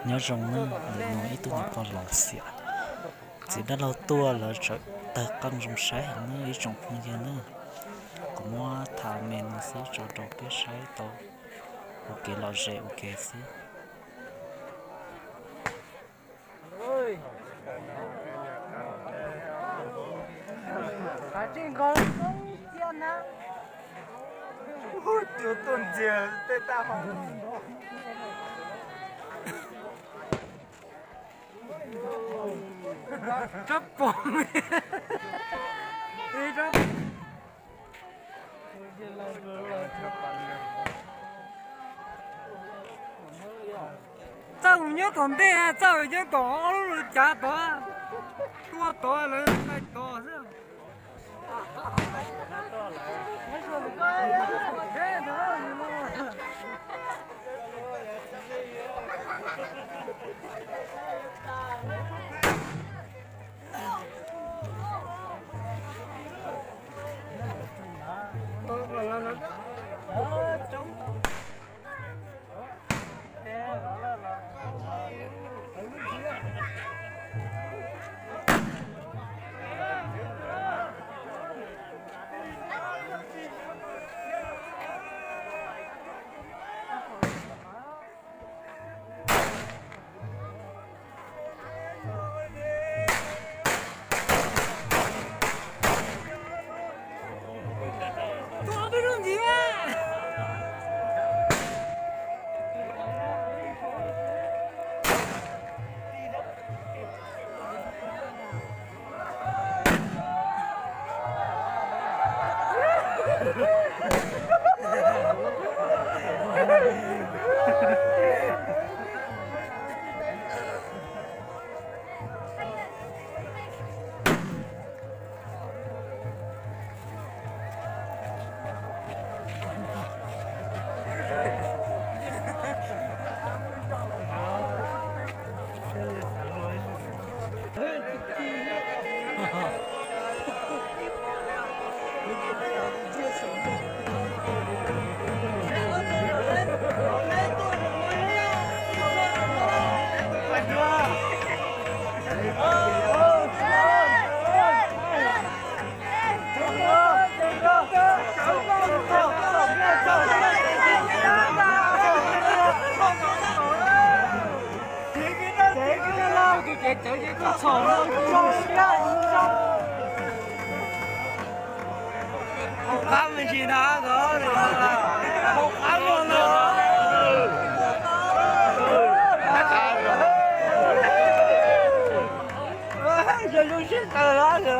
Nyob zoo na, ntawm no ib tug niam pog laus xiam, txiv dab laug tuaj lawv tseem tawg qeej zoo saib heev na ib tsoom phooj ywg na. Kuv muab tham me no xwb tso rau peb saib tau ua kev lom zem ua ke xwb. Txawj nyob tom ntej, txawj nyob tom ob lub cav tod, tuaj tod lawv tais tod xwb. Hauv qab me ntsis na, hauv qab no na. Zoo zoo siab kawg los.